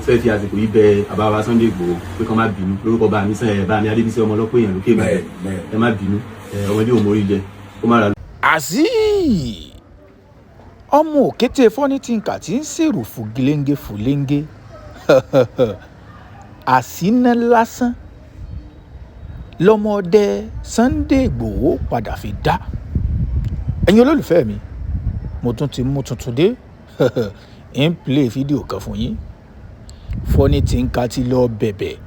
Fẹ́ fi àsìkò yìí bẹ bàbá wa Sunday Igboho pé kán má bínú lórúkọ bá mi sàn ẹ bá mi Adébísí ọmọ ọlọ́pọ̀ èèyàn lókè Ìbàdàn. Ẹ má bínú ẹ, ọmọdé ò mórí jẹ kó má ra. Àzí ọmọ òkété Funny Thinker tí ń sèrò fùgìléǹgé fùléǹgé àsínà lásán lọmọdé Sunday Igboho padà fi dá. Ẹ̀yin olólùfẹ́ mi, mo tún ti mú tuntun dé, ń play fídíò kan fún yín. Funny Thinker ti lọ bẹ̀bẹ̀,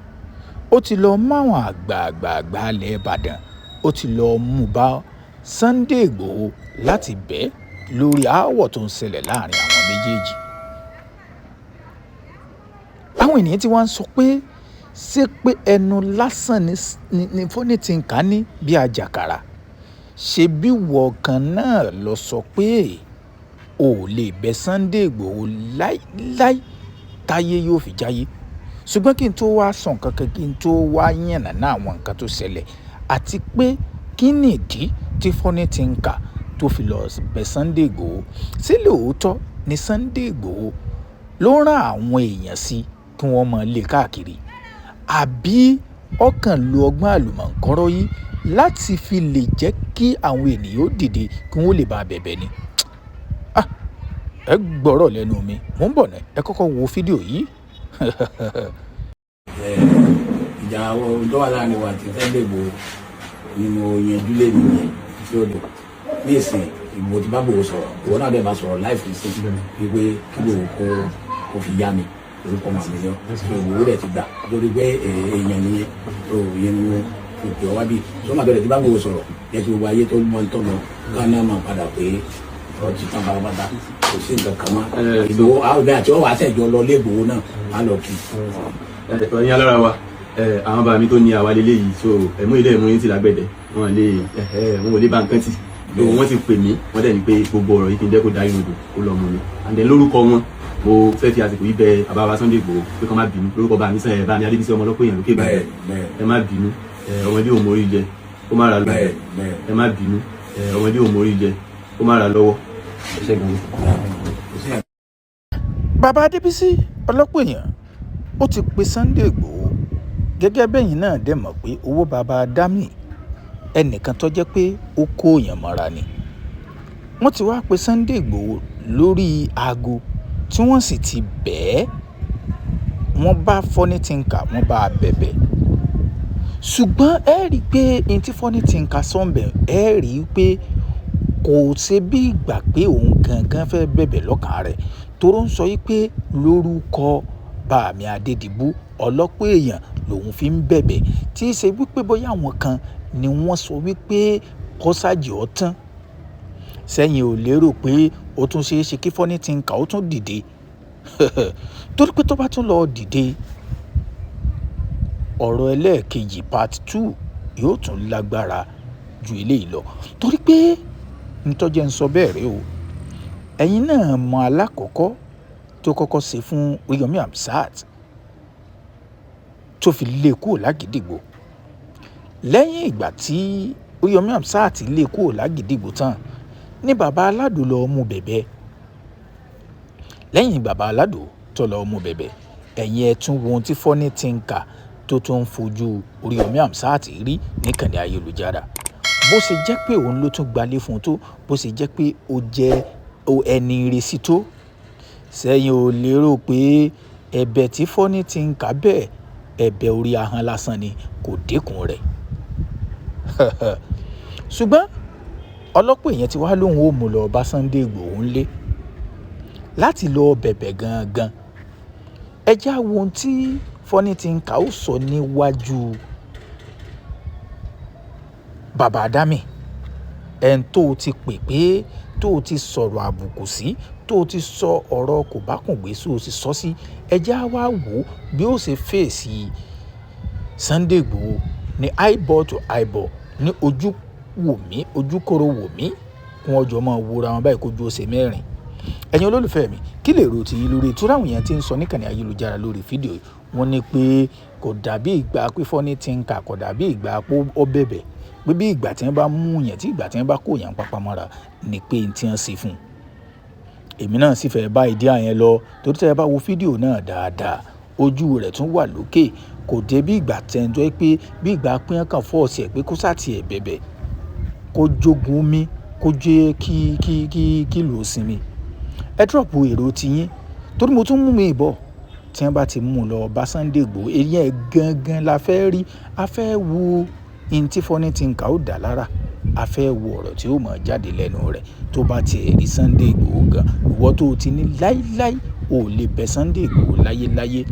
ó ti lọ máwọn àgbààgbààgbà ilẹ̀ Ìbàdàn, ó ti lọ mú bá Sunday Igboho láti bẹ́ẹ̀ lórí aáwọ̀ tó ń ṣẹlẹ̀ láàrin àwọn méjèèjì. Àwọn ènìyàn tí wọ́n ń sọ pé ṣé pé ẹnu lásán ni Funny Thinker ní bí àjàkàrà? Ṣe bí wọ́n kan náà lọ sọ pé ò lè bẹ Sunday Igboho láíláí táyé yóò fi jáyé? Ṣùgbọ́n kí n tó wá sọ nǹkan kan, kí n tó wá yànnàná àwọn nǹkan tó ṣẹlẹ̀ àti pé kí nìdí tí Funny Thinker tó fi lọ bẹ Sunday Igboho, ṣé lóòótọ́ ni Sunday Igboho ló rán àwọn èèyàn sí kí wọ́n máa lé káàkiri, àbí ọkàn lo ọgbọ́n àlùmọ̀ǹkọ́rọ́ yìí láti fi lè jẹ́ kí àwọn ènìyàn ó dìde kí wọ́n lè bá a bẹ̀bẹ̀ ni? Ẹ gbọ́rọ̀ lẹ́nu mi, mò ń bọ̀ náà, ẹ kọ́kọ́ wo fídíò yìí. Ìjà tó wà láàrin wa àti Sunday Igboho ni mo yanjú lé nìyẹn tí ó dùn ní ìsìn. Ìgbò tí bá Igboho sọ̀rọ̀, ìwọ náà dẹ̀ bá sọ̀rọ̀ láìfi sí wípé kí Igboho kó fi yá mi orúkọ màmí yọ. So Igboho dẹ̀ ti gbà lórí pé èèyàn nìyẹn tó yẹn ni mo fi pè ọ́ wá bí. So màá bẹ̀rẹ̀ tí bá Igboho sọ̀rọ̀, yẹ kí gbogbo ayé tó mọ tó lọ ká náà máa padà pé ọ̀rọ̀ ti tán pátápátá, kò sí nǹkan kan mọ́. Ìgbòho àwọn ìgbà tí wọ́n wàá sẹ̀jọ lọ lé Ìgbòho náà á lọ kí. Ẹ̀yin alára wa, àwọn bàbá mi tó ní àwa lélẹ̀ yìí, so ẹ̀mú ilé ẹ̀mú yín ti lágbẹ̀dẹ wọn lè wọn ò lè bá nǹkan tì. So wọ́n ti pè mí, wọ́n dẹ̀ ní pé gbogbo ọ̀rọ̀ yìí kí n jẹ́ kó darí odò kó lọ mú mi. And then lórúkọ wọn, mo fẹ́ fi àsìkò yìí bẹ bàbá wa Sunday Igboho pé kán má bínú lórúkọ bá mi sàn ẹ bá mi Adébísí ọmọ ọlọ́pọ̀ èèyàn lókè Ìbàdàn. Ẹ má bínú ẹ, ọmọdé ò mórí jẹ kó má ra lọ́wọ́. Ẹ má bínú ẹ, ọmọdé ò mórí jẹ kó má ra lọ́wọ́. Ẹ ṣé gan-an. Bàbá Adébísí ọlọ́pọ̀ èèyàn ó ti pe Sunday Igboho. Gẹ́gẹ́ bẹ́yìn náà dẹ̀ mọ̀ pé owó bàbá dami ẹnìkan tó jẹ́ pé ó kó èèyàn mọ́ra ni. Wọ́n ti wá pe Sunday Igboho lórí aago tí wọ́n sì ti bẹ́ẹ̀, wọ́n bá Funny Thinker, wọ́n bá a bẹ̀bẹ̀. Ṣùgbọ́n ẹ rí i pé n tí Funny Thinker sọ̀nbẹ̀, ẹ rí i pé kò ṣe bí ìgbà pé òun gangan fẹ́ bẹ̀bẹ̀ lọ́kàn rẹ̀ toró ń sọ yìí pé lórúkọ bàmí Adédìbú ọlọ́pọ̀ èèyàn lòun fi ń bẹ̀bẹ̀, tí í ṣe wípé bóyá àwọn kan ni wọ́n sọ wípé kọ́sájì ọ̀tán sẹ́yìn. Ò lérò pé ó tún ṣeé ṣe kí Funny Thinker ó tún dìde, torí pé tó bá tún lọ dìde, ọ̀rọ̀ ẹlẹ́ẹ̀kejì part two yóò tún lágbára ju eléyìí lọ, torí pé ntọ́jẹ́ ń sọ bẹ́ẹ̀ rẹ o. Ẹ̀yin náà mọ alákọ̀ọ́kọ́ tó kọ́kọ́ ṣe fún Oríyọmí Hamzat tó fi lé kúrò lágídígbò. Lẹ́yìn ìgbà tí Oríyọmí Hamzat lé kúrò lágídígbò tán ní baba aládùn lọ mú bẹ̀bẹ̀. Lẹ́yìn baba aládùn tó lọ mú bẹ̀bẹ̀, ẹ̀yin ẹ̀ tún wo ohun tí Funny Thinker tó tún ń fojú Oríyọmí Hamzat rí níkànnì ayélujára, bó ṣe jẹ́ pé òun ló tún gbalé fún un tó, bó ṣe jẹ́ pé ó jẹ́ ẹni ire sí tó. Sẹ́yìn ò lérò pé ẹ̀bẹ̀ tí Funny Thinker bẹ̀, ẹ̀bẹ̀ orí ahọ́n lásán ni, kò dínkù rẹ̀? Ṣùgbọ́n ọlọ́pọ̀ èèyàn ti wá lóun ó mú lọ bá Sunday Igboho ńlé láti lọ bẹ̀bẹ̀ gangan. Ẹ já wo ohun tí Funny Thinker ó sọ níwájú bàbá Dami, ẹni tó ti pè pé tó ti sọ̀rọ̀ àbùkù sí, tó ti sọ ọ̀rọ̀ kòbákùngbé sí, ó sì sọ sí. Ẹ já wá wò bí ó ṣe fèsì Sunday Igboho ní eyeball to eyeball, ní ojú wò mí, ojúkòrò wò mí, kí wọ́n jọ máa wòra wọn báyìí kójú ó ṣe mẹ́rin. Ẹ̀yin olólùfẹ́ mi, kí lè rò tiyín lórí ìtura àwọn èèyàn tí ń sọ níkànnì ayélujára lórí fídíò yìí? Wọ́n ní pé kò dàbí ìgbà pé Funny Thinker kò dàbí ìgbà pé ó bẹ̀bẹ̀, pé bí ìgbà tí wọ́n bá mú yàn, tí ìgbà tí wọ́n bá kó yàn papá mọ́ra ni pé n tí wọ́n ṣe fún un. Èmi náà sì fẹ́ bá ìdí àyẹn lọ, torí tí ẹ bá wo fídíò náà dáadáa. Ojú rẹ̀ tún wà lókè, kò dé bí ìgbà tẹ́ńtọ́ pé bí ìgbà pín kàn force ẹ̀ pé kó sá ti ẹ̀ bẹ̀bẹ̀, kó jogun omi, kó jẹ́ kí ìlú ó sinmi. Ẹ drop èrò ti yín torí mo tún mú mi bọ̀. Tí wọ́n bá ti mú un lọ bá Sunday Igboho, èyí ẹ̀ gangan la fẹ́ rí. A fẹ́ wo ohun tí Funny Thinker ó dà lára. A fẹ́ wo ọ̀rọ̀ tí ó mọ̀ jáde lẹ́nu rẹ̀ tó bá ti rí Sunday Igboho gan. Ìwọ tó ti ní láíláí ò lè bẹ Sunday Igboho láyéláyé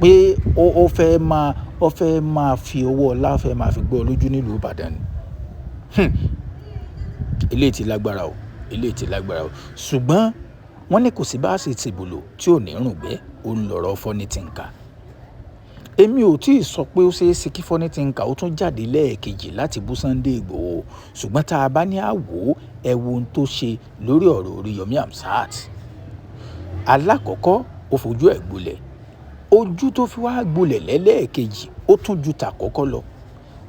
pé ó fẹ́ máa fi ọwọ́ ọlá fẹ́ máa fi gbọ́ lójú nílùú Ìbàdàn ni. Eléyìí ti lágbára o, eléyìí ti lágbára o. Ṣùgbọ́n wọ́n ní kò sí bá ṣe tìbòlò tí ò ní rùngbẹ́, ó ń lọ̀rọ̀ Funny Thinker. Èmi ò tí ì sọ pé ó ṣe é ṣe kí Funny Thinker ó tún jáde lẹ́ẹ̀kejì láti bú Sunday Igboho. Ṣùgbọ́n tá a bá ní àwò, ẹ wo ohun tó ṣe lórí ọ̀rọ̀ Oríyọmí Hamzat. Alákọ̀ọ́kọ́, ó fojú ẹ̀ gbolẹ̀. Ojú tó fi wá gbolẹ̀ lẹ́lẹ́ẹ̀kejì, ó tún ju tàkọ́kọ́ lọ.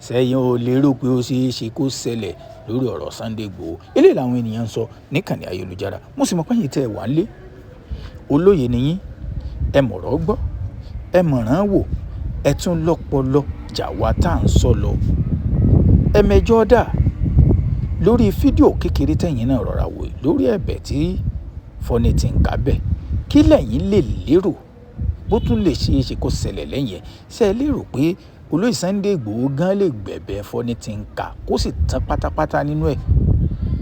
Sẹ́yìn ò lérò pé ó ṣe é ṣe kó ṣẹlẹ̀ lórí ọ̀rọ̀ Sunday Igboho. Eléyìí làwọn ènìyàn ń sọ níkànnì ayélujára. Mo sì mọ̀ pé ẹ̀yin tẹ́ ẹ wà nílé, olóye ni yín, ẹ mọ̀rọ̀ gbọ́, ẹ mọ̀ràn wò, ẹ tún lọ́pọlọ jà wá tá à ń sọ lọ. Ẹ mẹjọ dà lórí fídíò kékeré tẹ̀yin náà rọra wò lórí ẹ̀bẹ̀ tí Funny Thinker bẹ̀. Kí lẹ̀yin lè lérò bó tún lè ṣe é ṣe kó ṣẹlẹ̀ lẹ́yìn ẹ̀? Ṣé ẹ lérò pé olóyè Sunday Igboho gan lè gbẹ̀bẹ̀ Funny Thinker kó sì tán pátápátá nínú ẹ̀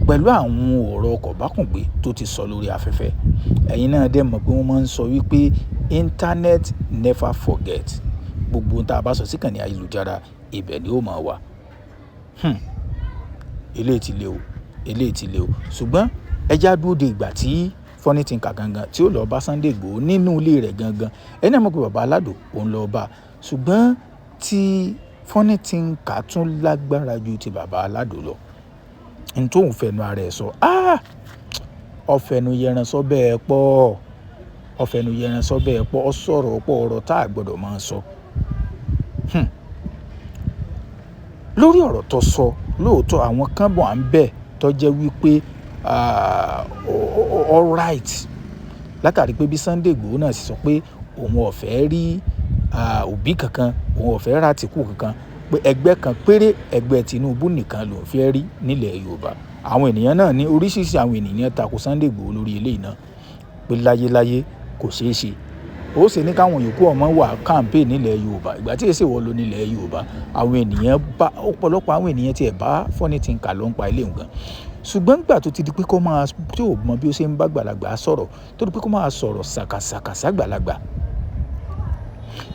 pẹ̀lú àwọn ọ̀rọ̀ kọ̀bákùngbé tó ti sọ lórí afẹ́fẹ́? Ẹ̀yin náà dẹ̀ mọ̀ pé wọ́n máa ń sọ wípé internet never forget. Gbogbo ohun tí a bá sọ sí ìkànnì ayélujára, ibẹ̀ ni ó máa wà. Eléyìí ti le o, eléyìí ti le o. Ṣùgbọ́n ẹ já dúró de ìgbà tí Funny Thinker gangan tí ó lọ bá Sunday Igboho nínú ilé rẹ̀ gangan. Ẹ̀yin náà mọ̀ pé bàbá Aládò òun lọ bá. Ṣùgbọ́n tí Funny Thinker tún lágbára ju ti bàbá Aládò lọ. N tó ń fẹnu ara ẹ̀ sọ, ah! Ó fẹnu yẹran sọ bẹ́ẹ̀ pọ̀. Ó fẹnu yẹran sọ bẹ́ẹ̀ pọ̀. Ó sọ̀rọ̀ pọ̀, ọ̀rọ̀ tá a gbọdọ̀ máa sọ. Lórí ọ̀rọ̀ tó sọ, lóòótọ́ àwọn kan bọ̀ à ń bẹ̀ tó jẹ́ wípé all right. Látàrí pé bí Sunday Igboho náà sì sọ pé òun ò fẹ́ rí Obi kankan, òun ò fẹ́ rí Atiku kankan, pé ẹgbẹ́ kan péré, ẹgbẹ́ Tinubu nìkan lòún fẹ́ rí nílẹ̀ Yorùbá. Àwọn ènìyàn náà ní oríṣiríṣi àwọn ènìyàn tako Sunday Igboho lórí eléyìí náà pé láyéláyé kò ṣe é ṣe. Ó sì ní káwọn yòókù ọmọ wà campaign nílẹ̀ Yorùbá. Ìgbà tí èsì wọ̀ ló nílẹ̀ Yorùbá, àwọn ènìyàn bá ọ̀pọ̀lọpọ̀ àwọn ènìyàn tí ẹ̀ bá Funny Thinker ló ń pa ilé nǹkan. Ṣùgbọ́n nígbà tó ti di pé kó máa tí ò mọ bí ó ṣe ń bá àgbàlagbà sọ̀rọ̀, tó di pé kó máa sọ̀rọ̀ sàkàsàkà sàgbàlagbà.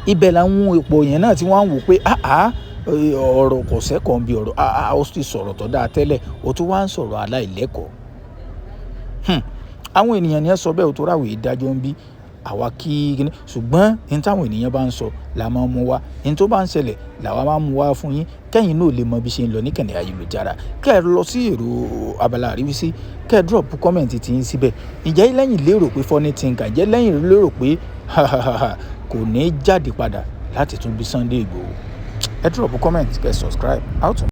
Ibẹ̀ làwọn ipò yẹn náà tí wọ́n ń wò pé àá ọ̀rọ̀ kò sẹ́kọ̀ọ́ bí ọ̀rọ̀, àá ó sì sọ̀rọ̀ tó dáa tẹ́lẹ̀, ó tún wá ń sọ̀rọ̀ aláìlẹ́kọ̀ọ́. Àwọn ènìyàn ni ẹ sọ bẹ́ẹ̀, ó tó ráwé ìdájọ́ ń bí àwa kí kíni. Ṣùgbọ́n ohun tí àwọn ènìyàn bá ń sọ la máa ń mú wá. Ohun tó bá ń ṣẹlẹ̀ làwa máa ń mú wá fún yín. Kẹ́yìn náà ò lè mọ bí ṣe ń lọ níkànnì ayélujára. Kẹ́ ẹ lọ sí èrò abala àríwísí, kẹ́ ẹ drop comment tí yín síbẹ̀. Ǹjẹ́ lẹ́yìn lérò pé Funny Thinker, ǹjẹ́ lẹ́yìn lérò pé kò ní jáde padà láti tún bí Sunday Igboho? Ẹ drop comment, kẹ́ ẹ subscribe. How to.